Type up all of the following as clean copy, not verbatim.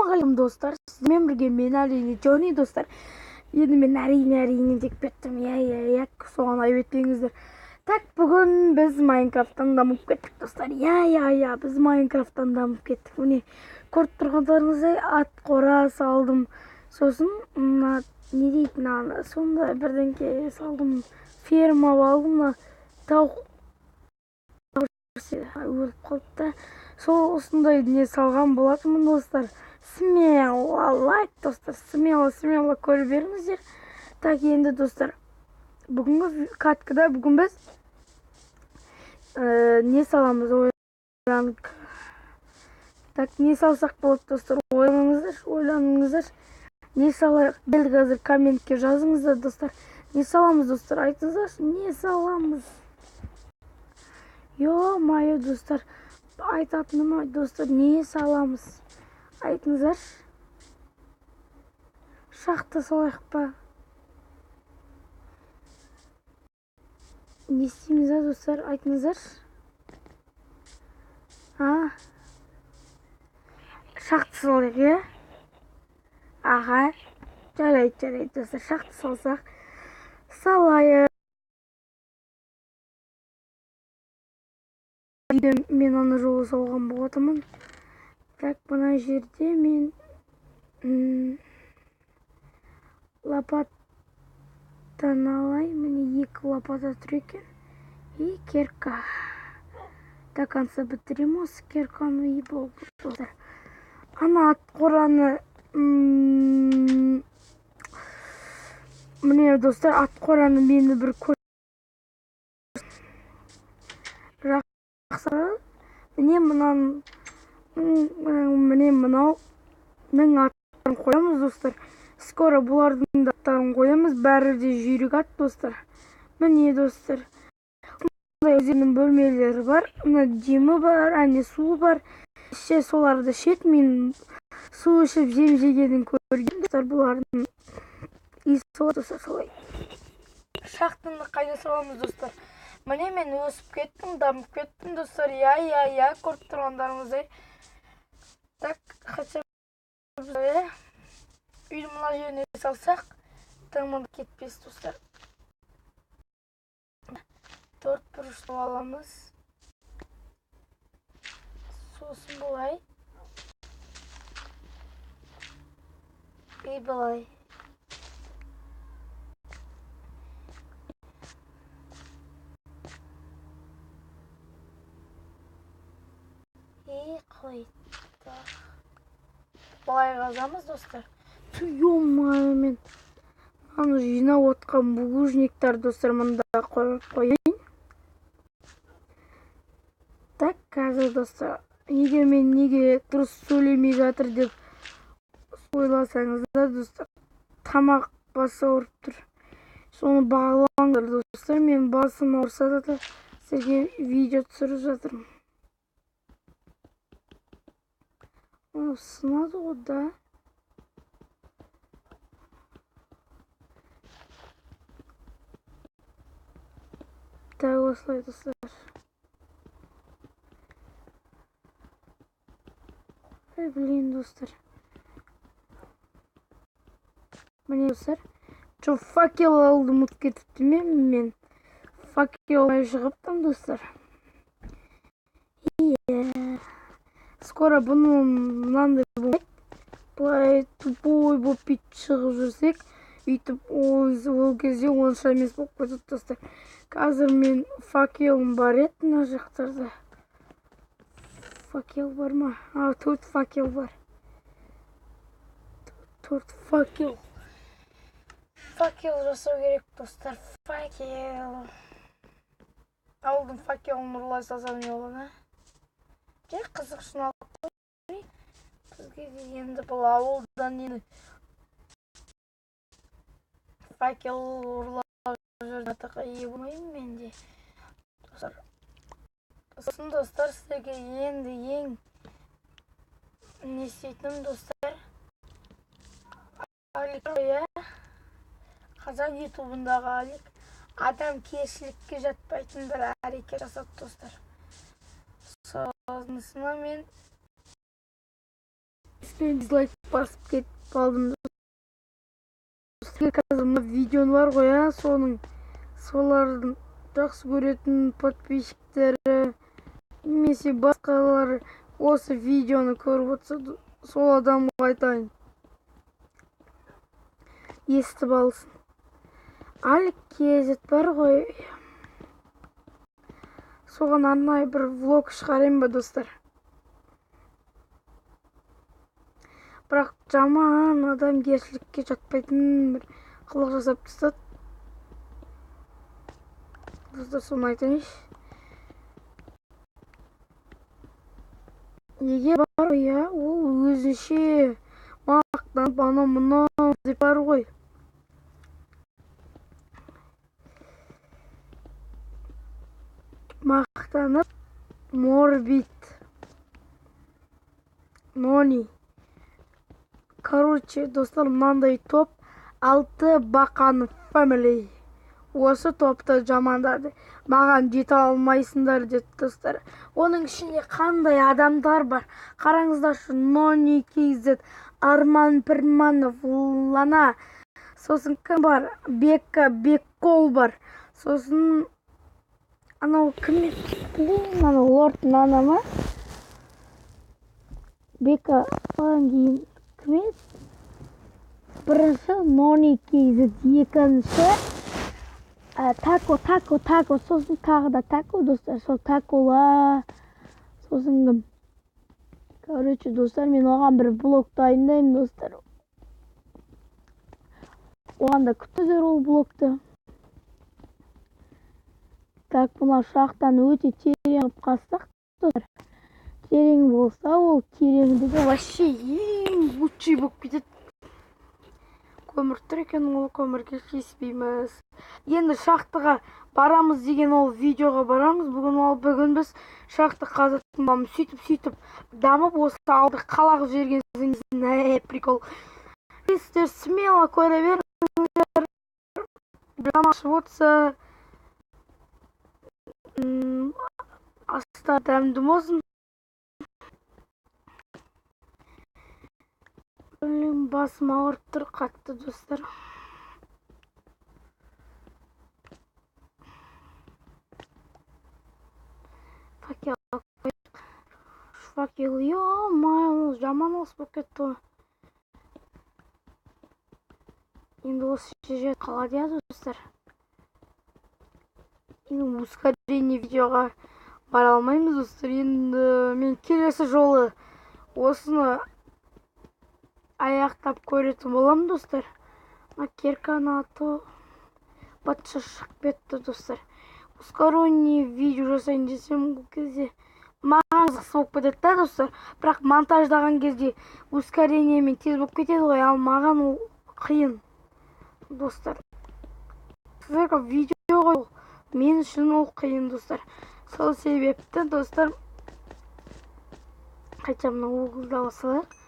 Ассалаумағалейкум, достар! Сіздермен бірге мен, әрине, Джонни, достар. Енді мен, әрине деп кеттім, иә, соған айып етпеңіздер. Так, бүгін біз Майнкрафттан дамып кеттік, достар. Иә, біз Майнкрафттан дамып кеттік. Міне, көріп тұрғандарыңыздай, ат қора салдым. Сосын мына не дейді, мынаны, сондай бірдеңке салдым, ферма алдым. Мына тауық өліп қалды да, сол осындай не салған болатынмын, достар. Смело лайк, достар, смело, смело көре беріңіздер. Так, енді, достар, бүгінгі каткада бүгін біз не саламыз, ойланып. Так, не салсақ болады, достар? Ойланыңыздар, ойланыңыздар, не салайық? Дәл қазір комментке жазыңыздар, достар. Не саламыз, достар, айтыңыздаршы, не саламыз? Ё-моё, достар, айтатыным ай, достар, не саламыз, айтыңыздаршы. Шахта салайық па, не істейміз, а, достар, айтыңыздаршы? А, шахта салайық, иә? Аға, жарайды, жарайды, достар, шахта салсақ, салайық. Үйде мен ана жолы салған болатынмын. Так, мына жерде мен лопатаны алайын. Міне, екі лопата тұр екен и кирка. До конца бітіремін осы кирканы и болды, достар. Ана ат қораны, міне, достар, ат қораны мені бір жақсы. Міне, мынаның, міне, мынауның аттарын қоямыз, достар. Скоро бұлардың да аттарын қоямыз. Бәрі де жүйрік ат, достар. Міне, достар, өздерінің бөлмелері бар, мына жемі бар, әне суы бар, ішсе соларды ішеді. Мен су ішіп, жем жегенін көргенмін, достар, бұлардың. И солай, достар, солай. Шахтаны қайда саламыз, достар? Міне, мен өсіп кеттім, дамып кеттім, достар. Иә, көріп тұрғандарыңыздай. Так, хотя бы үйді мына жеріне салсақ, тым кетпес, достар. Төрт бұрыштап аламыз, сосын былай и былай. И қойдық. Былай қазамыз, достар. Ё-моё, мен аны жинап отқан булыжниктар, достар, мында қойып қояйын. Так, қазір, достар, егер мен неге дұрыс сөйлемей жатыр деп ойласаңыздар, достар, тамақ, бас ауырып тұр, соны бағалаңдар, достар. Мен басым ауырса да, сізге видео түсіріп жатырмын. Мынау сынады ғой да. Так, осылай, достар. Ой, блин, достар, міне, достар. Чо, факел алуды ұмытып кетіпті ме? Мен факел алмай шығыптым, достар. Иә, скоро бұны мынандай болмайды, былай тупой болып бүйтіп шығып жүрсек, өйтіп ол кезде онша емес болып кетеді, достар. Қазір мен факелім бар еді мына жақтарда. Факел бар ма? А, төрт факел бар, төрт факел. Факел жасау керек, достар. Факел, ауылдың факелін ұрлай салсам, не болады? Жай қызық үшін алып қояйын. Бізге де енді бұл ауылдан енді факел ұрлап жүрген атаққа ие болмаймын мен де, достар. Сосын, достар, сіздерге енді ең не істейтінім, достар, Алик, иә, қазақ ютубындағы Алик адамгершілікке жатпайтын бір әрекет жасады, достар. Сонысына мен Мен дизлайк басып кетіп қалдым. Қазір мына видеоны бар ғой, а, соның, солардың жақсы көретін подписчиктері немесе басқалар осы видеоны көріп отырса, сол адамға айтайын, естіп алсын. Алик Kz бар ғой, соған арнайы бір влог шығарайын ба, достар? Бірақ жаман адамгершілікке жатпайтын бір қылық жасап тастады, достар. Соны айтайыншы, неге бар ғой, иә, ол өзінше мақтанып, анау мынау деп бар ғой, мақтанып, морбит нони. Короче, достар, мынандай топ, алты бақан family, осы топты жамандады, маған жете алмайсыңдар деді, достар. Оның ішінде қандай адамдар бар, қараңыздаршы: Нони Kz, Арман Пірманов, Лана, сосын кім бар, Бека Беккол бар, сосын анау кім еді, блин, анау Лорд Нана ма, Бека, одан кейін кім еді? Бірінші Нони Kz, екінші Тако, Тако, Тако, сосын тағы да Тако, достар, сол Такола, сосын кім? Короче, достар, мен оған бір блог дайындаймын, достар, оған да күтіңіздер ол блогты. Так, мына шахтаны өте терең қылып қазсақ, достар, терең болса, ол тереңдігі вообще ең лучший болып кетеді. Көмір тұр екен, ол көмірге тиіспейміз. Енді шахтаға барамыз деген ол видеоға барамыз бүгін. Ол бүгін біз шахта қазатын боламыз. Сөйтіп, сөйтіп дамып, осы ауылды қала қылып жіберген. Прикол, сіздер смело көре беріңіздер. Тамақ ішіп отырса, астар дәмді болсын. Блин, басым ауырып тұр қатты, достар. Факел алып қояйық. Факел, ё-моё, ол жаман алыс болып кетті ғой. Енді осы жерде қалады, иә, достар. Енді ускорение видеоға бара алмаймыз, достар. Енді мен келесі жолы осыны аяқтап көретін боламын, достар. Мына кирканы аты батша шығып кетті, достар. Ускоренный видео жасайын десем, ол кезде маған қызықсыз болып кетеді да, достар. Бірақ монтаждаған кезде ускорениемен тез болып кетеді ғой, ал маған ол қиын, достар. Сіздерге видео ғой ол, мен үшін ол қиын, достар. Сол себепті, достар, хотя мына уголды ала салайық.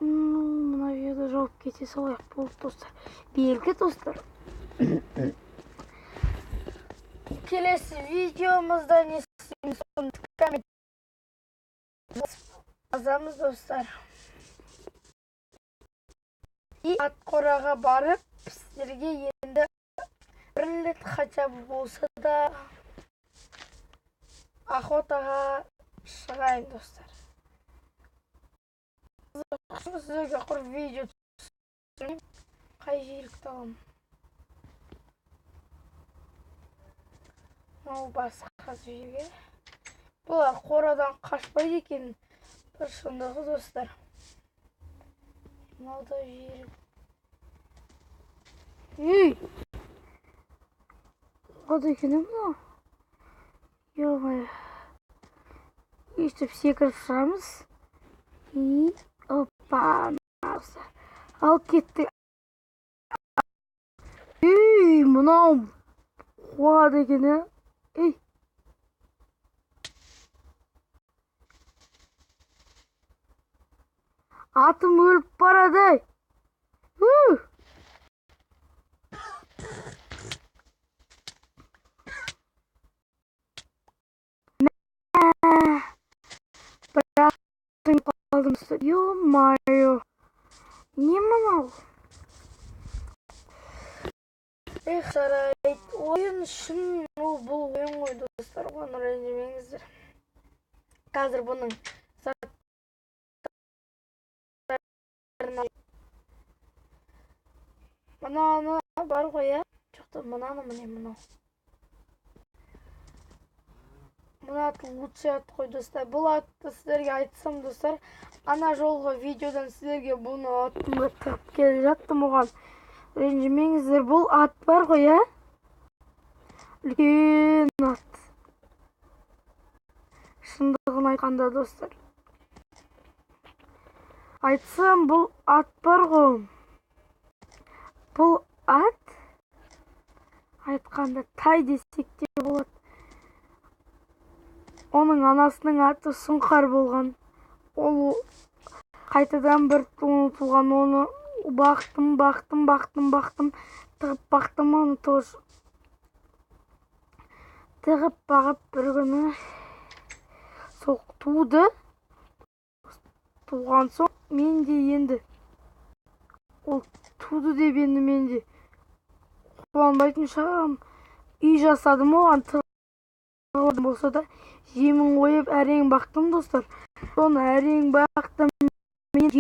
Ну, мына жерді жауып кете салайық, болды, достар. Белгі, достар, келесі видеомызда не істейміз, соны коммент жазамыз, достар. И ат қораға барып, сіздерге енді бір рет хотя бы болса да охотаға шығайын, достар. Сіздерге құр видео түсірмеймін. Қай жүйрікті аламын? Мынау басқа жерге. Бұлар қорадан қашпайды екен, бір шындығы, достар. Мынау да жүйрік. Ей, қуады екен мынау, ё-моё. Өйстіп секіріп шығамыз и опа, достар, ал кеттік. Ей, мынау қуады екен, иә. Ей, атым өліп барады, ей. У! Мә, бірақ қалдым, достар. Ё-моё, не мынау? Эх, жарайды, ойын үшін ол, бұл ойын ғой, достар, оған ренжімеңіздер. Қазір бұның заттарына мынаны бар ғой, иә, жоқ та, мынаны, міне, мынау, мына ат лучший ат қой, достар. Бұл атты сіздерге айтсам, достар, ана жолғы видеодан сіздерге бұны атымды тығып келе жаттым, оған ренжімеңіздер. Бұл ат бар ғой, иә, үлкен ат, шындығын айтқанда, достар, айтсам, бұл ат бар ғой, бұл ат айтқанда тай десек те болады. Оның анасының аты Сұңқар болған. Ол қайтадан бір туған. Оны бақтым, бақтым, бақтым, бақтым, тығып бақтым. Оны тоже тығып бағып, бір күні сол туды. Туған соң мен де енді ол туды деп енді мен де қуанбайтын шығармын. Үй жасадым оған, тығылған болса да, жемін қойып әрең бақтым, достар. Соны әрең бақтым мен.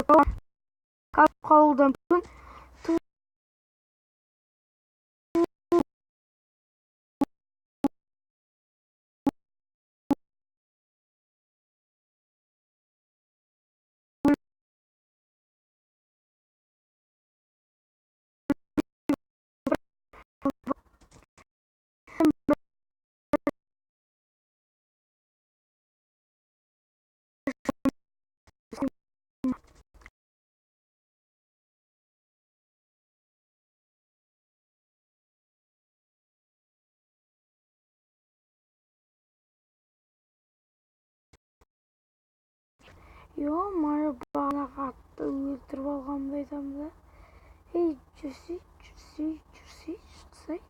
Басқа қалудан мүмкін. Ё-моё, бағанағы атты өлтіріп алғанымды айтамын да. Ей, жүрсей, жүрсей, жүрсей, жүрсей.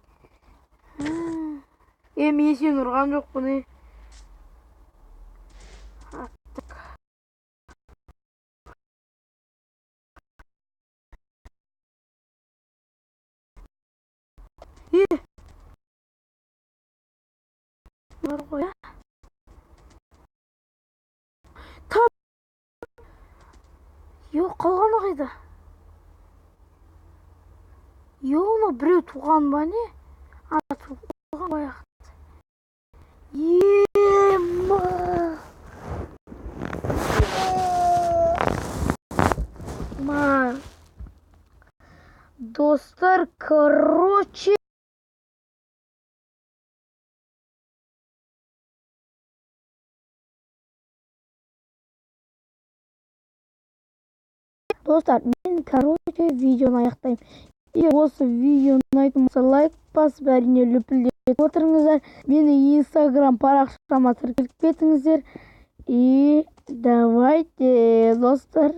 Е, мен сені ұрған жоқпын, е. Так. Е! Бар ғой, тап. Йо, қалғаны қайда? Йо, мынау біреу туған ба, не? А, туған баяғы. Ема! Ма. Достар, короче, достар, мен, короче, видеоны аяқтаймын. Егер осы видео ұнайтын болса, лайк басып, әрине, лүпілдетіп отырыңыздар. Мені Инстаграм парақшама тіркеліп кетіңіздер. И давайте, достар.